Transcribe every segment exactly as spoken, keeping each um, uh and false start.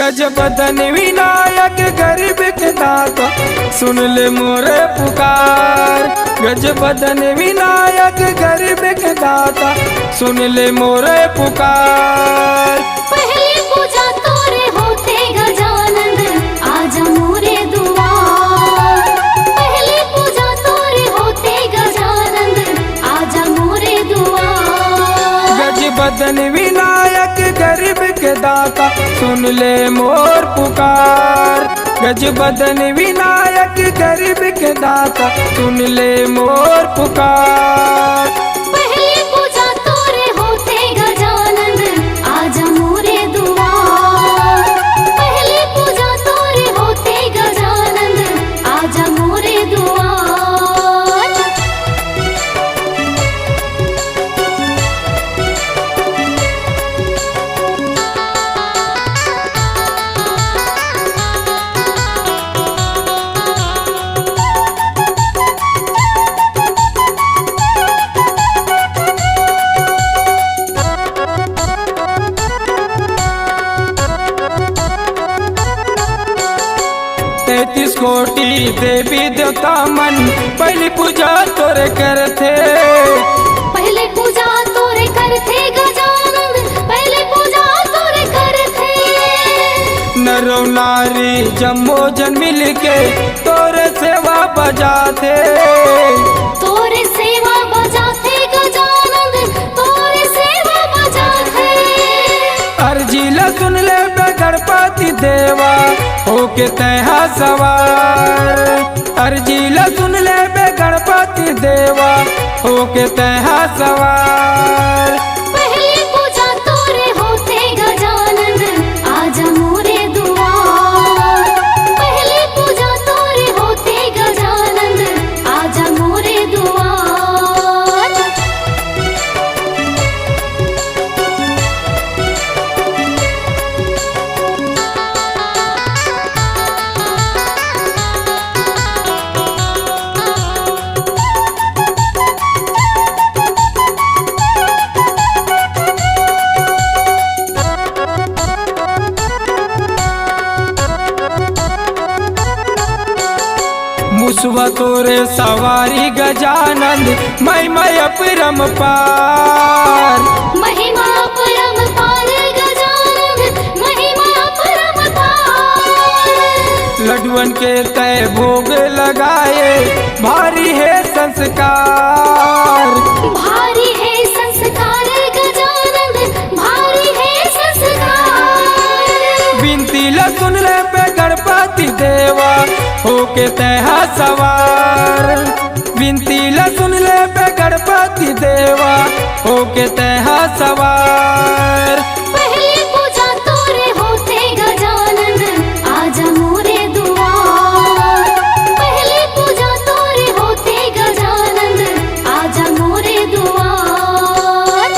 गज बदन विनायक गरीब के दाता, सुन ले मोरे पुकार। गज बदन विनायक गरीब के दाता, सुन ले मोरे पुकार। पहली पूजा तोरे होथे गजानंद, आजा मोरे दुआर। पहली पूजा तोरे होथे गजानंद, आजा मोरे दुआर। गज बदन विनायक गरीब के दाता, सुन ले मोर पुकार। गज बदन विनायक गरीब के दाता, सुन ले मोर पुकार। पहली पूजा तोरे होथे गजानंद, आजा मोरे दुआर। पहली पूजा तोरे होथे गजानंद, आजा मोरे दुआर। तैंतीस कोटि देवी देवता मन पहली पूजा तोरे करथे। पहले पूजा तोरे करथे गजानंद, पहले पूजा तोरे करथे। नरो नारी जम्मो जन मिलके तोरे सेवा बजाथे। तोरे सेवा बजाथे गजानंद, तोरे सेवा बजाथे। अर्जी ला सुन ले बे गणपति देवा, होके तैहा सवार। अर्जी ला सुन ले बे गणपति देवा, होके तैहा सवार। पहली पूजा तोरे होथे गजानंद, आजा मोरे दुआर। पहली पूजा तोरे होथे गजानंद, आजा मोरे दुआर। मुसवा तोरे सवारी गजानंद, महिमा अपरंपार। महिमा अपरंपार गजानंद, महिमा अपरंपार। लड्डुअन के तय भोग लगाए, भारी हे संस्कार। भारी हे संस्कार गजानंद, भारी हे संस्कार। विनती ला सुन ले बे गणपति देवा, होके तैहा सवार। विनती ला सुन ले बे गणपति देवा, होके तैहा सवार। पहली पूजा तोरे होथे गजानंद, आजा मोरे दुआर। पहली पूजा तोरे होथे गजानंद, आजा मोरे दुआर।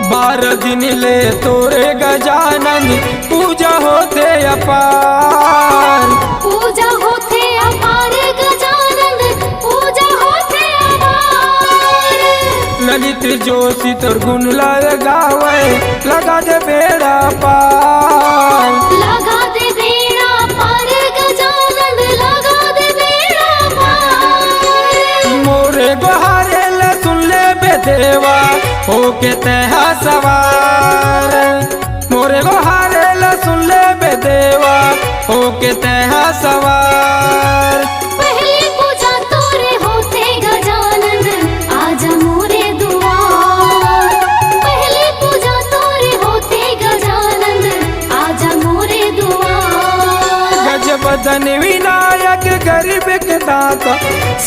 बारह दिन ले तोरे गजानंद पूजा होथे अपार। पूजा होथे अपार गजानंद, पूजा होथे अपार। ललित जोशी तोर गुण ला गावे, लगा दे बेड़ा पार। लगा दे बेड़ा पार गजानंद, लगा दे बेड़ा पार। मोरे गोहारे ला सुन ले बे देवा, होके तैहा सवार। मोरे गोहारे ला सुन ले बे देवा, होके तैहा सवार। पहली पूजा तोरे होथे गजानंद, आजा मोरे दुआर। पहली पूजा तोरे होथे गजानंद, आजा मोरे दुआर। गज बदन विनायक गरीब के दाता,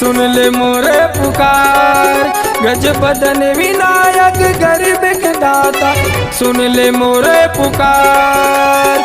सुन ले मोरे पुकार। गज बदन विनायक गरीब के दाता, सुन ले मोरे पुकार।